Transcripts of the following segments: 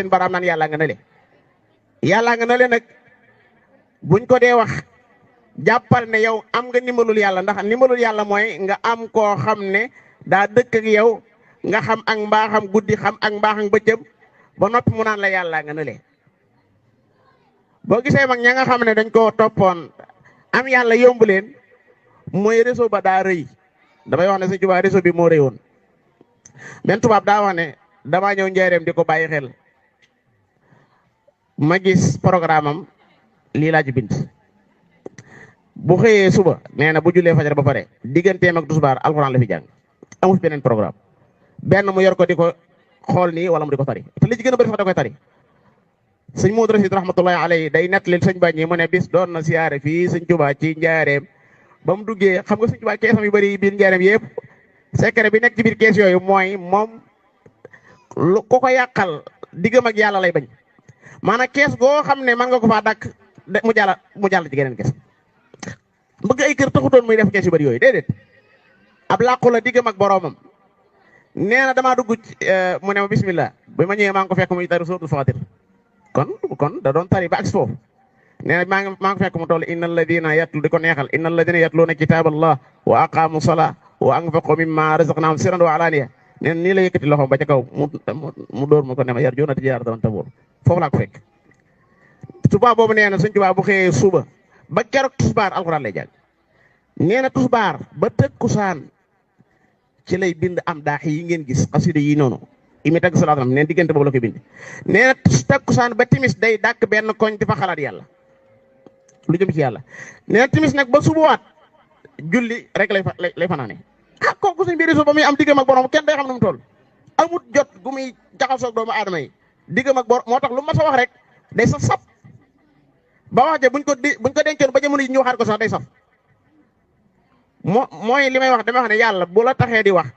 seen baraam naan yàlla nga nële yàlla nga nële nag buñ ko dee wax jàppal ne yow am nga ndimbalul yàlla ndax ndimbalul yàlla mooy nga am koo xam ne daa dëkk ak yow nga xam ak mbaaxam guddi xam ak mbaaxam bëccëg ba noppi mu naan la yàlla nga nële boo gisee mag ña nga xam ne dañ koo toppoon am yàlla yombu leen mooy réseau ba daa rëy damay wax ne Sëñ Tuubaa réseau bi moo rëy woon benn tubaab daa wax ne damaa ñëw njaareem di ko bàyyi xel ma gis programme am lii laa ci bind bu xëyee suba nee na bu jullee fajar ba pare digganteem ak tisbaar alxuraan la fi jàng amul beneen programme benn mu yor ko di ko xool nii wala mu di ko tari te li ci gën a bëri sax da koy tari sëñ Moodu Rasiid rahmatullahi alayhi day nettali sëñ Bañi mu ne bis doon na siyaare fii Sëñ Tuubaa ci njaareem ba mu duggee xam nga Sëñ Tuubaa keesam yu bëri biir njaareem yëpp secret bi nekk ci biir kees yooyu mooy moom lu ko yàqal diggam ak yàlla lay bañ maanaam kees goo xam ne mën nga ko faa dàkk mu jàll ci geneen kees bëgg ay kër taxutoon muy def kees yu bëri yooyu déedéet ab làqu la diggam ak boroomam nee na damaa dugg mu ne ma bismillah bi ma ñëwee maa ngi ko fekk muy tari suuratul Faatir kon da doon tari ba ak foofu nee na maa ngi ko fekk mu toll innal ladina yatlu di ko neexal innal ladina yatluuna kitaaballah wa aqaamu salaa wa anfaqu mimma razaqnaahum sirran wa alaaniya nee na nii la yëkkati loxoom ba ca kaw mu dóor ma ko ne ma yarjuuna tijaaratan tabuur foofu laa ko fekk Tuubaa boobu nee na Sëñ Tuubaa bu xëyee suba ba keroog tusbaar alxuraan lay jàng nee na tusbaar ba tëkkusaan ci lay bind am daax yi ngeen gis xasida yi noonu imi tagg salaatu am neen diggante boobu la koy bind nee na takkusaan ba timis day dàkk benn koñ di fa xalaat yàlla lu jëm ci yàlla nee na timis nag ba subuwaat julli rek lay fanaane kooku suñ biir ba muy am diggam ak borom kenn day xam ne mu toll amut jot gu muy jaxasoog doomu aadama yi diggam ak borom moo tax lu ma sa wax rek day saf sap ba wax ja buñ ko dencoon ba jamono yi ñu waxaat ko sax day saf mooy li may wax dama wax ne yàlla bu la taxee di wax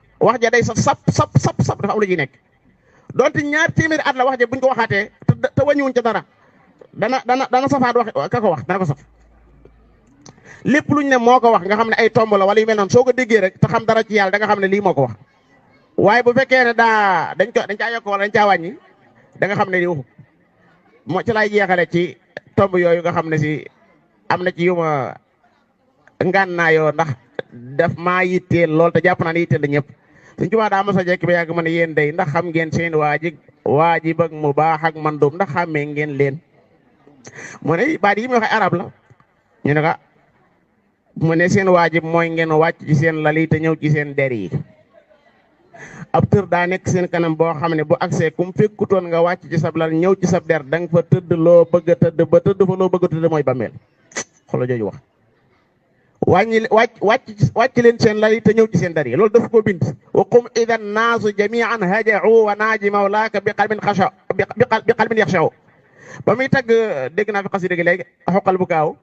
ja day sap dafa am lu ciy nekk donte ñaar téeméeri at la wax ja buñ ko waxaatee te wàññiwuñ ca dara dana safaat wax ka ko wax dana ko saf lépp luñ ne moo ko wax nga xam ne ay tomb la wala yu mel noonu soo ko déggee rek te xam dara ci yàlla da nga xam ne lii moo ko wax waaye bu fekkee ne dañ caa yokk wala dañ caa wàññi da nga xam ne lii waxu moo ci laay jeexale ci tomb yooyu nga xam ne si am na ci yu ma ngànnaayoo ndax daf maa yitteel lool te jàpp naa ne yitteel la ñëpp Sëñ Tuubaa daa mos a jekk ba yàgg ma ne yéen day ndax xam ngeen seen waajib ak mubaax ak mandub ndax xàmmee ngeen leen mu ne baat yi muy waxe arab la ñu ne ko mu ne seen waajib mooy ngeen wàcc ci seen lal yi te ñëw ci seen der yi ab tër daa nekk seen kanam boo xam ne bu agsee kum fekkutoon nga wàcc ci sab lal ñëw ci sab der da nga fa tëdd loo bëgg a tëdd ba tëdd fa loo bëgg a tëdd mooy bàmmeel xoolal jooju wax wàcc leen seen lal yi te ñëw ci seen der yi loolu dafa ko bind wa qum idan naasu jamian haja'u wa naaji mawlaaka bi qalbin xasha bi qalbin yaxshaw ba muy tagg dégg naa fi xasida gi léegi xoqal bu kaaw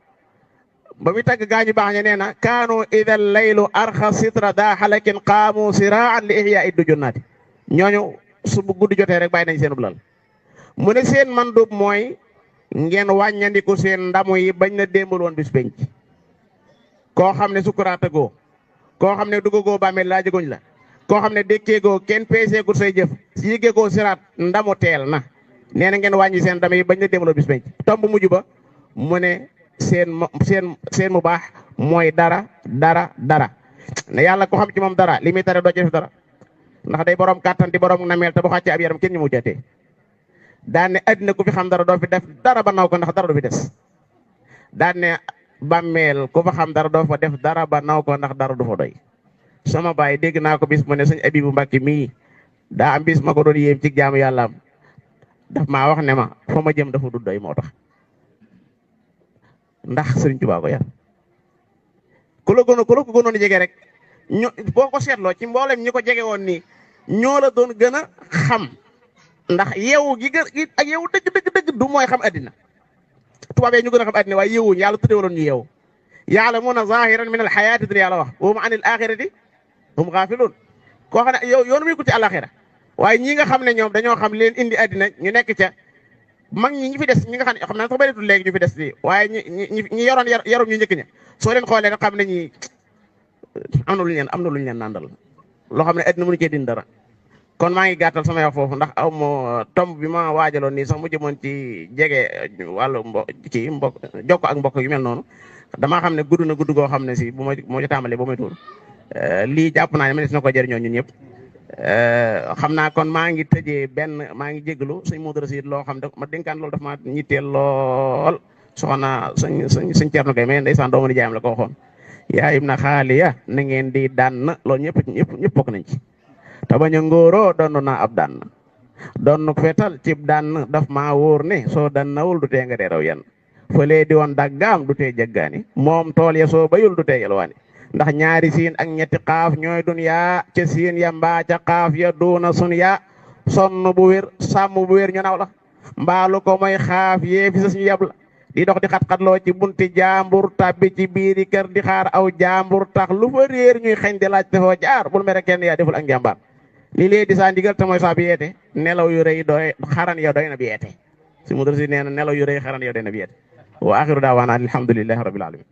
ba muy tagg gaañu baax ña nee na kaanu idan laylu arxa sitra daa xalakin qaamu siraan li ihyaa iddu junnaati ñooñu su bu guddi jotee rek bàyyi nañ seenub lal mu ne seen mandub mooy ngeen wàññandiku seen ndamu yi bañ na démbal woon bis penc koo xam ne sukkuraatagoo koo xam ne duggagoo bàmmeel laa jëgoñ la koo xam ne dékkeegoo kenn peeseegul say jëf si yëggeegoo siraat ndamu teel na nee na ngeen wàññi seen ndam yi bañ na démbal woon bis penc tomb mujj ba mu ne seen mu baax mooy dara ne yàlla ko xam ci moom dara li muy tere doo ci def dara ndax day borom kàttan di borom nameel te bu xàccee ab yaram kenn ñu mu jotee daan ne addina ku fi xam dara doo fi def dara ba naw ko ndax dara du fi des daan ne bàmmeel ku fa xam dara doo fa def dara ba naw ko ndax dara du fa doy sama baay dégg naa ko bis mu ne sëñ Abibu Mbàkke mii daa am bis ma ko doon yéem ci jaamu yàlla am daf maa wax ne ma fa ma jëm dafa du doy moo tax ndax Sëriñ Tuubaa ko yar ku la ko gënoon jege rek boo ko seetloo ci mboolem ñi ko jege woon nii ñoo la doon gën a xam ndax yeewu gi ak yeewu dëgg du mooy xam addina tubaab yi ñu gën a xam addina waaye yeewuñu yàlla tuddewaloon ñu yeewu ya'lamuuna zaahiran min al-hayaati dunya la wax wa hum anil aaxirati hum gaafiluun koo xam ne yoonu muy ko ci àllaaxira waaye ñi nga xam ne ñoom dañoo xam leen indi addina ñu nekk ca mag ñi fi des ñi nga xam ne xam naa sax bëreetul léegi ñu fi des di waaye ñi yoroon yarum ñu njëkk ña soo leen xoolee nga xam ne ñi am na lu ñu leen nàndal loo xam ne addina mënu cee din dara kon maa ngi gàttal sama wax foofu ndax aw ma tomb bi ma waajaloon nii sax mu jëmoon ci jege wàllu mbokk jokko ak mbokk yu mel noonu damaa xam ne gudd na gudd goo xam ne si bu ma moo ci tàmbalee ba may tuur lii jàpp naa ne ma des na ko jëriñoo ñun ñëpp xam naa kon maa ngi tëjee maa ngi jégalu sëñ Modou Racide loo xam ne ma dénkaan loolu dafa ma ñitteel lool soxna sëñ Thierno Gueye mais ndeysaan doomu ni jaayam la ko waxoon yaa ibna xaaliya na ngeen di daan loolu ñëpp bokk nañ ci te bañ a ngóoroo doon naa ab daan doon fetal cib daan daf maa wóor ne soo daan nawul du tee nga dee raw yan fëlee di woon daggaam du tee jaggaani moom tool ya soo bayul du tee yalwaani ndax ñaari siin ak ñetti xaaf ñooy duniyaa ca siin ya mbaa ca xaaf ya duuna sun yaa sonn bu wér sàmm bu wér ñu naw la mbaalu ko mooy xaaf yee fi sas ñu yab la di dox di xat-xatloo ci bunti jaambur tabbi ci biiri kër di xaar aw jaambur tax lu fa réer ñuy xeñ di laaj te foo jaar bul mere kenn yaa deful ak njàmbaar lii lee di saa ndigal te mooy saa bi yeete nelaw yu rëy doy xaran ya doy na bi yeete si mu si nee na nelaw yu rëy xaran ya doy na bi yeete wa axiru daawaana alhamdulillahi rabbil alamin